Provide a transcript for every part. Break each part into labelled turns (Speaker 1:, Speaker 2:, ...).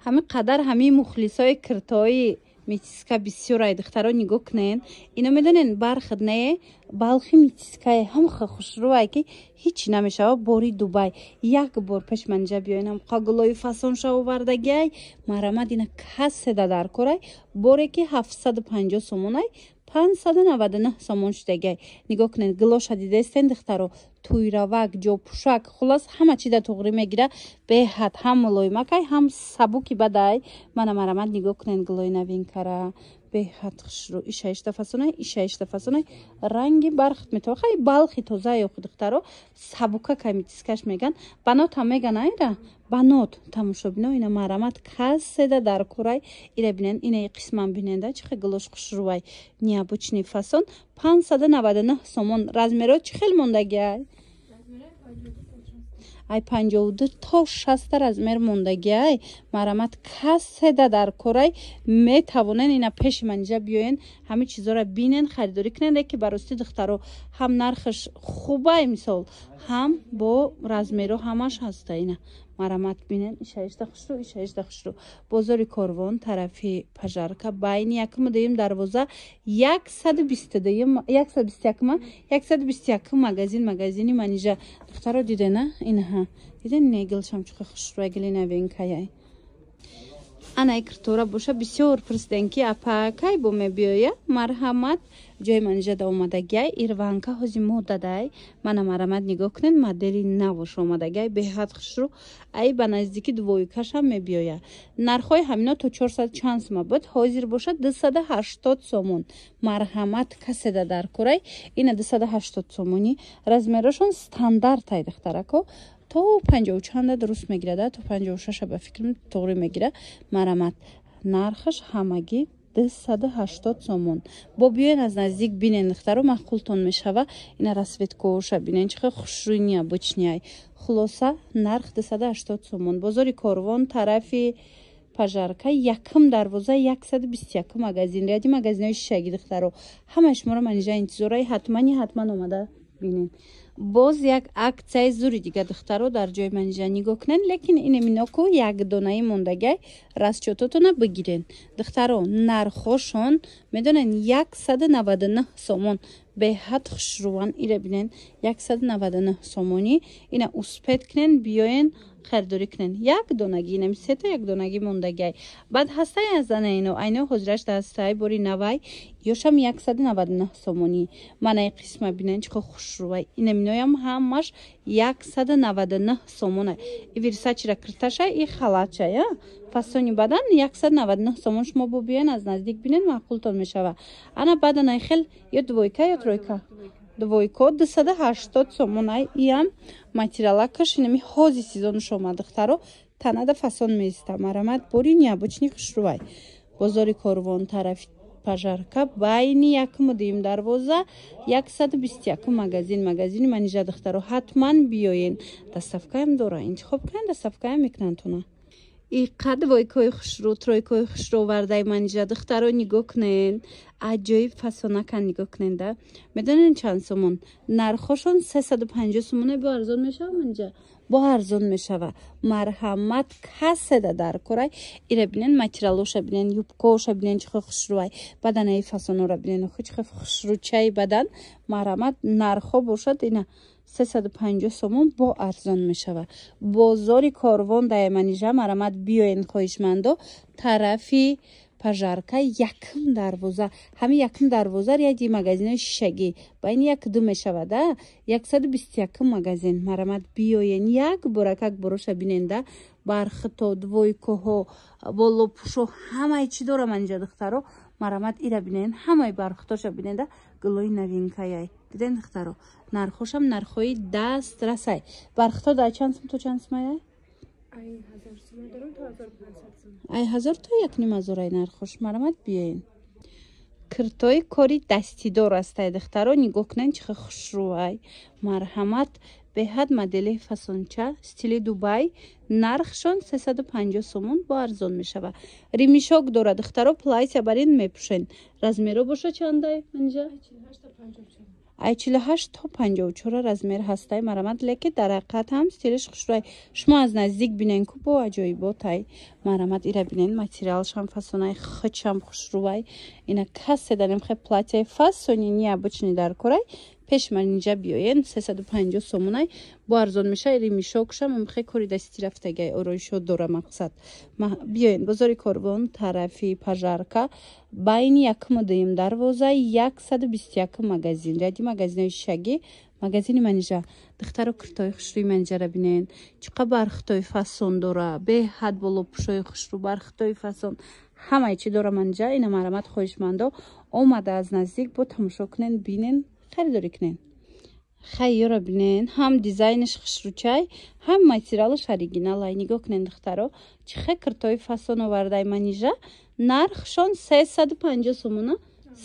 Speaker 1: Ҳамин қадар ҳамин мухлисои киртои метиска бисёр ай, духтаро, нигоҳ кунен. Ино медонен, бархат не, балхи метискае, ҳам хушрӯай, ки ҳичи намешава. Бори Дубай як бор пеш манҷа биёинам, қагулои фасонша овардагиай. Марамад, ина каседа дар корай, боре ки 750 сомонай, 599 сомон шудагиай. Нигоҳ кунед, гилоша дидестен, духтаро, туйравак, ҷопӯшак, хуллас, ҳама чида туғрӣ мегира. Беҳад ҳам мулоимакай, ҳам сабуки бадай. Мана, марамад, нигоҳ кунед, гилои новинкара беҳад хушрӯ. Ишаишта фасонай, ишаишта фасонай, ранги бархат метава. Хай, балхи тоза ёху, духтаро, сабука камитискаш меган, банот ҳам меган, айра банот. Тамошобино, ина, марамат, каседа дар курай, ира бинен, инаи қисман биненда, чӣ хел гилош хушрӯвай, необычный фасон. 599 сомон. Размеро чӣ хел мондагиай? Ай 52 то 60 размер мондагиай. Марамат, каседа дар корай, метавонен ина пеши манижа биёен, ҳамин чизоро бинен, харидорӣ кунен. Ки барости, духтаро, ҳам нархаш хубай, мисол, ҳам бо размеро ҳамаш ҳаста. Ина, марамат, бинен, ишаишта хушрӯ, ишаишта хушрӯ. Бозори Корвон, тарафи Пожарка, байни якуму дуюм дарвоза, 122-юм, 121-ума, 121-ум магазин, магазини Манижа. Духтаро, дидена, инаҳа диден, негилшам чуха хушрӯ, гили новинкаяй. Ана икртора боша, бисёр пурсиден, ки апа, кай бо мебиёя? Марҳамат, ҷои Манижада омадагиай. Ирванка ҳози модадай. Мана, марамат, нигоҳ кунед, модели навош омадагиай, беҳад хушрӯ. Ай ба наздики двойкашам мебиёя. Нархҳои ҳамино то 400 чанд сума буд, ҳозир бошад 280 сомон. Марҳамат, каседа дар курай, ина 280 сомонӣ. Размерошон стандартай, духтарако, то панҷоҳу чанда дуруст мегирада, то 56-а, ба фикрам, тоғрӣ мегира. Марамат, нархаш ҳамагӣ 280 сомон. Бо биёен, аз наздик бинен, духтаро, маъқултон мешава. Ина расцветкоша бинен, чӣ хел хушрӯи, необычныйай. Хулоса, нарх 280 сомон. Бозори Корвон, тарафи Пожарка, якум дарвоза, 121-ум магазин, ряди магазинҳои шишагӣ. Духтаро, ҳамаи шуморо Манижа интизорай, ҳатмани ҳатман омада бинен. Боз як аксияи зури дига, духтаро, дар ҷои Манижа нигоҳ кунен. Лекин инеминоку якдонаи мондагай, расчётотона бигирен. Духтаро, нархошон медонен, 199 сомон. Беҳад хушрӯван, ира бинен, 199 сомонӣ. Ина успеть кунен, биёен, харидорӣ кунен. Як донагӣ, инами сета якдонагӣ мондагиай. Баъд ҳастай аз ана ино, айно ҳозираш дастаи, бори навай, ёшам 199 сомонӣ. Манаи қисма бинен, чӣ хел хушрӯвай. Инаминоям ҳамаш 199 сомона. И Версачира кирташа, и халатча, я фасони бадан 199 сомон. Шумо бо биёен, аз наздик бинен, маъқултон мешава. Ана баданай хел ё двойка, ё тройка, двойко 280 сомонай. Иам материалакаш инами ҳози сезонуш омад, духтаро, танада фасон меиста. Марамат, бори необычный хушрӯвай. Бозори Корвон, тарафи Пожарка, байни якуму дуюм дарвоза, 121-ум магазин, магазини Манижа. Духтаро, ҳатман биёен, доставкаям дора, интихоб кунен, доставкаям мекунанд туна. Иқа двойкои хушрӯ, тройкои хушрӯ овардаи Манижа. Духтаро, нигоҳ кунен, аҷоиб фасонакан, нигоҳ кунен да. Медонен чанд сомон нархошон? 350 сомоне. Бо арзон мешава, Манижа, бо арзон мешава. Марҳамат, каседа дар корай, ира бинен, материалоша бинен, юбкоша бинен, чӣ хел хушрӯвай. Баданаи фасонора бинен, чӣ хел хушрӯчаи бадан. Марҳамат, нархҳо бошад ина 350 сомон, бо арзон мешава. Бозори Корвон дай Манижа, марамат, биёен, хоҳишмандо. Тарафи Пожарка, якум дарвоза, ҳамин якум дарвоза, ряди магазинои шишагӣ, байни як ду мешавада, 121-ум магазин. Марамат, биёен, як боракак бороша биненда. Бархито, двойкоҳо, болопӯшо, ҳамаи чӣ дорам анҷа, духтаро. Марамат, ира бинен, ҳамаи бархитоша биненда, гулои новинкаяй диден, духтаро. Нархошам нархҳои дастрасай. Бархито дар чанд сум то чанд сумаяй? Ай 1000 то 1500 ай нархош. Марамат, биёен. Киртои кори дастидор астай, духтаро, нигоҳ кунен, чӣ хел хушрӯвай. Марҳамат, беҳад модели фасонча, стили Дубай. Нархшон 350 сомон, бо арзон мешава. Ремешок дора, духтаро, платья барин мепӯшен. Размеро боша чандай, Манижа? Ай 48 то 54 размер ҳастай, марамат. Леки дар ҳақиқат ҳам стилиш хушрӯай. Шумо аз наздик бинен, ку бо аҷоиботай. Марамат, ира бинен, материалшам фасонай, хичам хушрӯвай. Ина касе дарем хе платьяи фасони необычный дар корай, пеш ман инҷа биёен, 350 сомонай, бо арзон меша. Ремешокшам хе кори дасти рафтагай, ороишот дора. Мақсад, биёен бозори Корвон, тарафи Пожарка, байни якуму дуюм дарвоза, 121 магазин, ряди магазинои шишагӣ, магазини Манижа. Духтаро, куртои хушрӯи Манижара бинен, чӣ қа бархитои фасон дора, беҳад болопӯшои хушрӯ, бархитои фасон, ҳамаи чӣ дора Манижа. Ина, марамат, хоҳишмандо омада аз наздик бо тамошо кунен, бинен, харидорӣ кунен. Хайёра бинен, ҳам дизайниш хушрӯчай, ҳам материалаш оригиналай. Нигоҳ кунен, духтаро, чӣ хе киртои фасон овардай Манижа. Нархшон 350 сомона,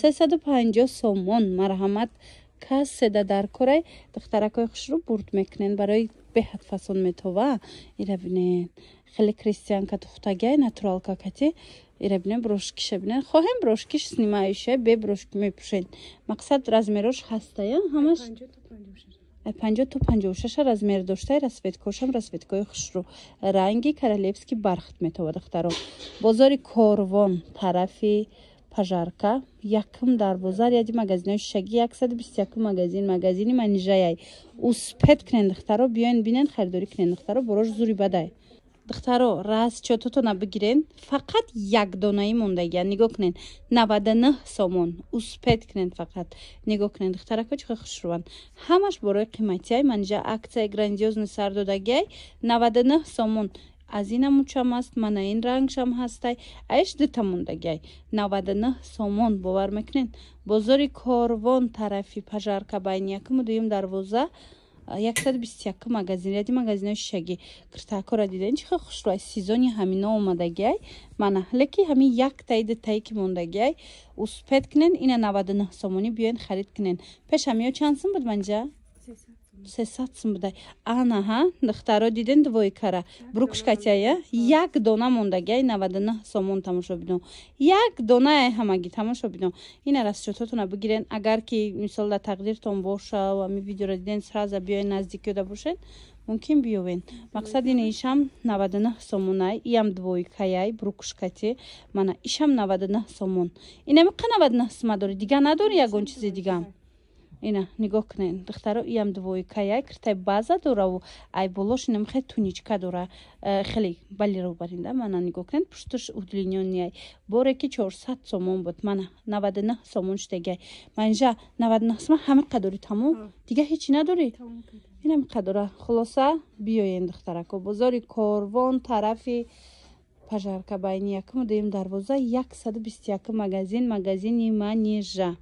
Speaker 1: 350 сомон. Марҳамат, каседа дар корай, духтаракои хушрӯ, бурд мекунен, барои беҳад фасон метова. Ира бинен, хеле крестьянка тухтагай, натуралка кати. Ира бинен, брошкиша бинен. Хоҳем, брошкиш снимающая, бе брошки мепӯшен. Мақсад, размерош ҳастая ҳамаш, 50 то 56 размер доштай. Расцветкошам расцветкои хушрӯ, ранги королевский бархат метова. Духтаро, бозори Корвон, тарафи Пожарка, якум дарвоза, ряди магазинои шишагӣ, 121 магазин, магазини Манижаяй. Успеть кунен, духтаро, биёен, бинен, харидорӣ кунен. Духтаро, борош зури бадай. Духтаро, расчётотона бигирен, фақат якдонаи мондагия. Нигоҳ кунен, 99 сомон. Успеть кунен фақат. Нигоҳ кунен, духтарако, чӣ хушрӯванд, ҳамаш борои қиматиай. Манижа аксияи грандиозный сар додагиай, 99 сомон. Аз ина мучам аст, мана ин рангшам ҳастай, аиш дута мондагиай, 99 сомон. Бовар мекунен? Бозори Корвон, тарафи Пожарка, байни якуму дуюм дарвоза, 121 магазин, ряди магазинои шишагӣ. Киртакора диден, чӣ хел хушрӯай? Сезони ҳамино омадагиай, мана. Леки ҳамин яктаи дутаи ки мондагиай, успеть кунен. Ина 99 сомонӣ, биёен, харид кунен. Пеш ҳамиё чанд сум буд, манҷа? 300 сум будай. Анаҳа, духтаро, диден, двойкара брюкашкатяя, як дона мондагиай, 99 сомон. Тамошо бино, як донае ҳамагӣ. Тамошо бино, ина расчётотона бигирен. Агар ки мисол дар тақдиртон боша, ами видеоро диден, сразу биёен, наздикиёда бошен, мумкин биёвен. Мақсад, ина ишам 99 сомонай, иам двойкаяй, брюкашкати, мана ишам 99 сомон. Инами қа 99 сума дори, дига надори ягон чизи дигам? Ина нигоҳ кунед, духтаро, иам двойкая, киртай база дораву ай болош инам хеле туничка дора, хеле балеро баринда. Мана нигоҳ кунед, пуштуш удлинённый. Боре ки 400 сомон буд, мана 99 сомон шудагай. Манжа 99 сомон ҳама қадори, тамом, дига ҳечи надорӣ? Инам қадора. Хулоса, биёен, духтарако, бозори Корвон, тарафи Пожарка, байни якуму дуюм дарвоза, 121 магазин, магазини Манижа.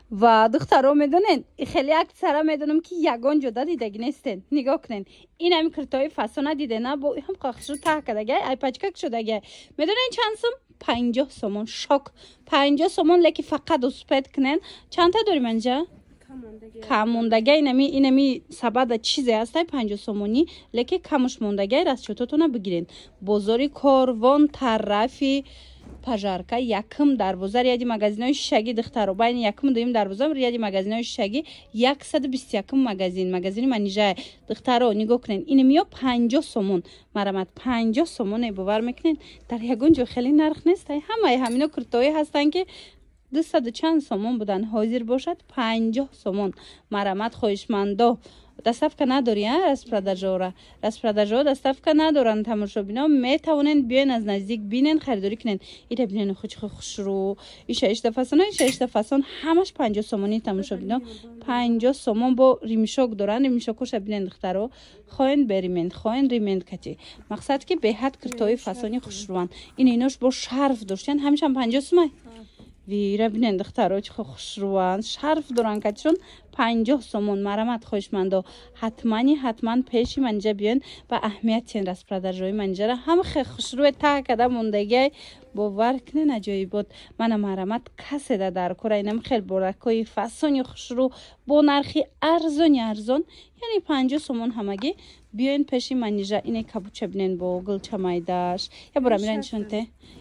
Speaker 1: Ва духтаро, медонен, хеле аксара медонам, ки ягон ҷода дидагӣ нестен. Нигоҳ кунен, ин ҳами киртои фасона дидена, бо ҳам қахшу таҳ кардагай, ай пачка шудагай. Медонен чанд сум? 50 сомон. Шок, 50 сомон. Леки фақат успеть кунен. Чандта дорӣ, манҷа? Кам мондагай. Инами сабада чизе ҳастай, 50 сомонӣ, леки камуш мондагай. Расчётотона бигирен. Бозори Корвон, тарафи Пожарка, якум дарвоза, ряди магазинои шишагӣ. Духтаро, байни якум дуюм дарвоза, ряди магазинои шишагӣ, 121 магазин, магазини Манижа. Духтаро, нигоҳ кунед, инамиё 50 сомон. Марамат, 50 сомоне. Бовар мекунед, дар ягон ҷо хеле нарх нест. Ҳамаи ҳамино куртоӣ ҳастанд, ки дусаду чанд сомон буданд, ҳозир бошад 50 сомон. Марамат, хоҳишмандо. Доставка надори распродажора? Распродажао доставка надоранд. Тамошобино, метавонед биёен, аз наздик бинен, харидорӣ кунед. Ира бинен, хуч хушрӯ, иша ишта фасон, иша ишта фасон, ҳамаш 50 сомонӣ. Тамошобино, 50 сомон, бо ремешок доранд. Ремешокоша бинен, духтаро, хоҳен бе ремень, хоҳен ремень кати. Мақсад, ки беҳад киртои фасони хушрӯанд. Ин инош бо шарф доштиян, ҳамишам 50 сумай. Вира бинен, духтаро, чӣ хушрӯанд, шарф доранд катишон. 50 сомон. Марамат, хоҳишмандо, ҳатмани ҳатман пеши Манижа биёен ба аҳамият тен. Распродажаҳои Манижара ҳам хе хушрӯе таҳ када мондагиай, бовар кунен, аҷоибот. Мана, марамат, каседа дар кора инам хел боракҳои фасони хушрӯ бо нархи арзони арзон, яъне 50 сомон ҳамагӣ. Биёен пеши Манижа. Ине кабуча бинен бо гулча майдаш. Я бора мира нишонте,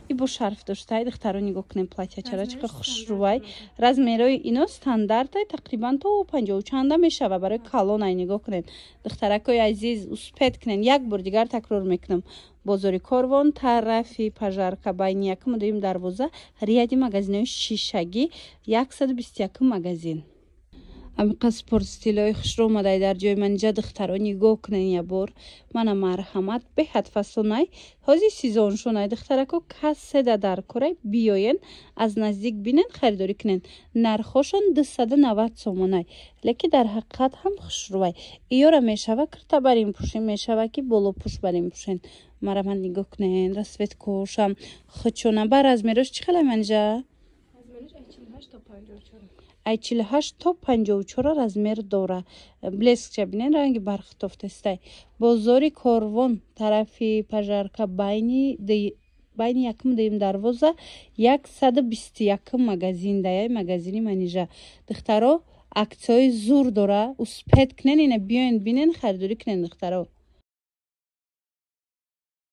Speaker 1: и бо шарф доштай. Духтаро, нигоҳ кунем, платьячара чӣ хушрӯвай. Размерои ино стандартай, тақрибан то панҷоҳу чанда мешава, барои калонай. Нигоҳ кунед, духтаракои азиз, успеть кунен. Як бор дигар такрор мекунам: бозори Корвон, тарафи Пожарка, байни якуму дуюм дарвоза, ряди магазинои шишагӣ, 121-ум магазин. Амиқа спорт стилҳои хушрӯ омадай дар ҷои Манижа. Духтаро, нигоҳ кунен ябор. Мана, марҳамат, беҳад фасонай, ҳозир сезоншонай. Духтарако, каседа дар корай, биёен, аз наздик бинен, харидорӣ кунен. Нархошон 290 сомонай, лекин дар ҳақиқат ҳам хушрӯвай. Иёра мешава кирта барин пӯшен, мешава ки болопӯш барин пӯшен. Марҳамат, нигоҳ кунен, расцветкошам хучона. Ба размерош чӣ хелай, Манижа? Ай 48 то 54 размер дора. Блескча бинен, ранги бархтофтестай. Бозори Корвон, тарафи Пожарка, байни якум дуюм дарвоза, 121-ум магазин даяй магазини Манижа. Духтаро, аксияҳои зур дора, успеть кунен, ина биёен, бинен, харидорӣ кунен, духтаро.